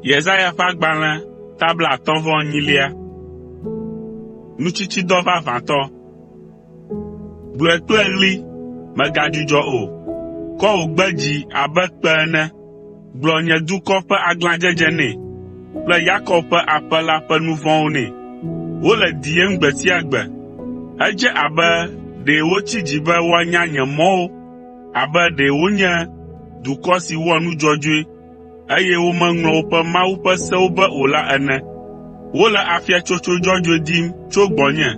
Yesaya ƒe agbalẽ ta 54. Nutsitsidɔ vavãtɔ. Gblɔe kple ɣli, mègadzudzɔ o. Kɔ wò gbe dzi abe kpẽ ene. Gblɔ nye dukɔ ƒe aglãdzedze nɛ kple Yakob ƒe aƒe la ƒe nu vɔ̃wo nɛ. Wole diyem gbe sia gbe. Edze abe ɖe wotsi dzi be woanya nye mɔwo abe ɖe wonye dukɔ si wɔa nu dzɔdzɔe, eye womeŋlɔ woƒe Mawu ƒe sewo be o la ene. Wole afiatsotso dzɔdzɔe dim tso gbɔnye,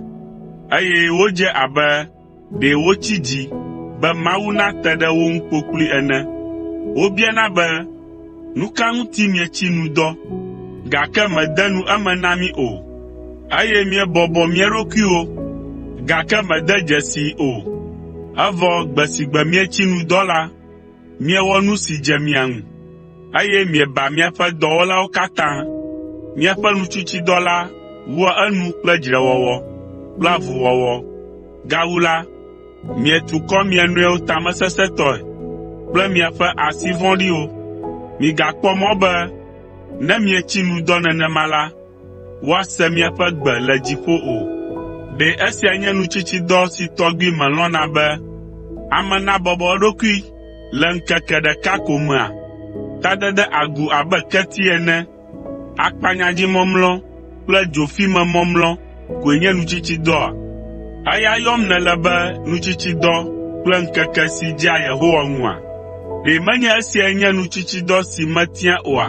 eye wodze abe ɖe wotsi dzi be Mawu nate ɖe wo ŋu kpokploe ene. Wobiana be, “Nu ka ŋuti mietsi nu dɔ, gake mède nu eme na mí o, eye míebɔbɔ mía ɖokuiwo, gake mède dzesii o?” Evɔ gbe si gbe mietsi nu dɔ la, miewɔ nu si dze mia ŋu, eye mieba miaƒe dɔwɔlawo katã. Miaƒe nutsitsidɔ la wua enu kple dzrewɔwɔ kple avuwɔwɔ. Gawu la, mietu kɔ mia nɔewo tamesesẽtɔe kple miaƒe asi vɔ̃ɖiwo. Migakpɔ mɔ be ne mietsi nu dɔ nenema la, woase miaƒe gbe le dziƒo o. Ɖe esia nye nutsitsidɔ si tɔgbi melɔ̃na be ame nabɔbɔ eɖokui le ŋkeke ɖeka ko mea? Tadede agu abe keti ene, akpanyadzimɔmlɔ kple dzofimemɔmlɔ koe nye nutsitsidɔa? Eya yɔm nèle be nutsitsidɔ kple ŋkeke si dzea Yehowa ŋua? Ɖe menye esiae nye nutsitsidɔ si metia oa?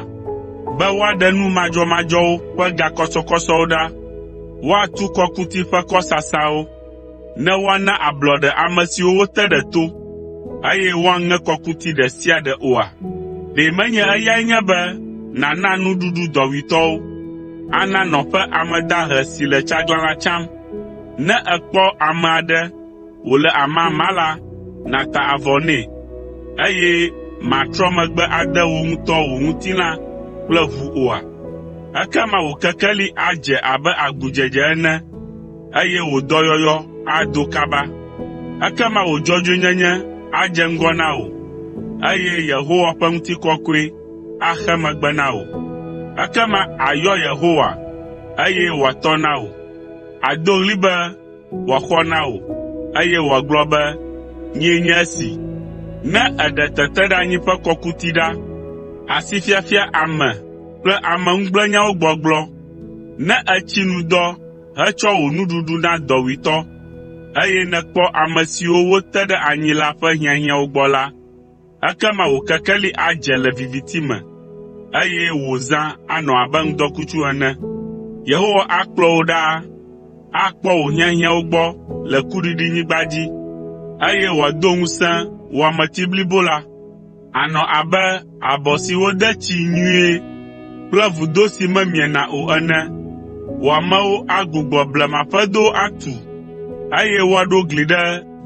Be woaɖe nu madzɔmadzɔwo ƒe gakɔsɔkɔsɔwo ɖa, woatu kɔkuti ƒe kɔsasawo, ne woana ablɔɖe ame siwo wote ɖe to, eye woaŋe kɔkuti ɖe sia ɖe oa? Ɖe menye eyae nye be nàna nuɖuɖu dɔwuitɔwo, ana nɔƒe ame dahe si le tsaglãla tsam, ne èkpɔ ame aɖe wòle amama la, nàta avɔ nɛ, eye màtrɔ megbe ade wò ŋutɔ wò ŋutilã kple ʋu oa? Ekema wò kekeli adze abe agudzedze ene, eye wò dɔyɔyɔ ado kaba. Ekema wò dzɔdzɔenyenye adze ŋgɔ na wò, eye Yehowa ƒe ŋutikɔkɔe axe megbe na wò. Ekema àyɔ Yehowa, eye wòatɔ na wò. Àdo ɣli be wòaxɔ na wò, eye wòagblɔ be, ‘Nyee nye esi.’ Ne èɖe teteɖeanyi ƒe kɔkuti ɖa, asifiafia ame kple ameŋugblẽnyawo gbɔgblɔ, ne ètsi nu dɔ hetsɔ wò nuɖuɖu na dɔwuitɔ, eye nèkpɔ ame siwo wote ɖe anyi la ƒe hiahiãwo gbɔ la, ekema wò kekeli adze le viviti me, eye wò zã anɔ abe ŋdɔkutsu ene. Yehowa akplɔ wò ɖaa, akpɔ wò hiahiãwo gbɔ le kuɖiɖinyigba dzi, eye wòado ŋusẽ wò ameti blibo la. Ànɔ abe abɔ si wode tsii nyuie kple vudo si memiena o ene. Wò amewo agbugbɔ blemaƒedowo atu, eye woaɖo gli ɖe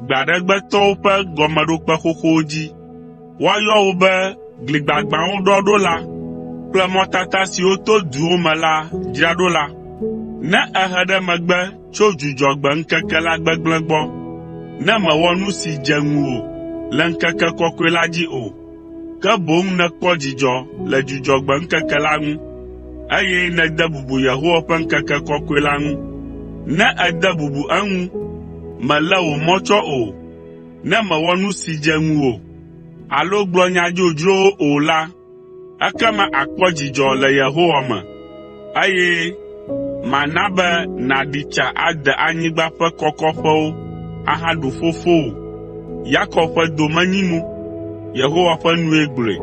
gbe aɖe gbe tɔwo ƒe gɔmeɖokpe xoxowo dzi. Woayɔ wò be gli gbagbãwo ɖɔɖola kple mɔtata siwo to duwo me la dzraɖola. Ne èhe ɖe megbe tso Dzudzɔgbe ŋkeke la gbegblẽ gbɔ, ne mèwɔ nu si dze ŋuwò le ŋkeke kɔkɔe la dzi o, ke boŋ nèkpɔ dzidzɔ le Dzudzɔgbe ŋkeke la ŋu, eye nède bubu Yehowa ƒe ŋkeke kɔkɔe la ŋu. Ne ède bubu eŋu, mèlé wò mɔ tsɔ o, ne mèwɔ nu si dze ŋuwò alo gblɔ nya dzodzrowo o la, ekema àkpɔ dzidzɔ le Yehowa me, eye mana be nàɖi tsa ade anyigba ƒe kɔkɔƒewo ahaɖu fofowò, Yakob ƒe domenyinu.” Yehowa ƒe nue gblɔe.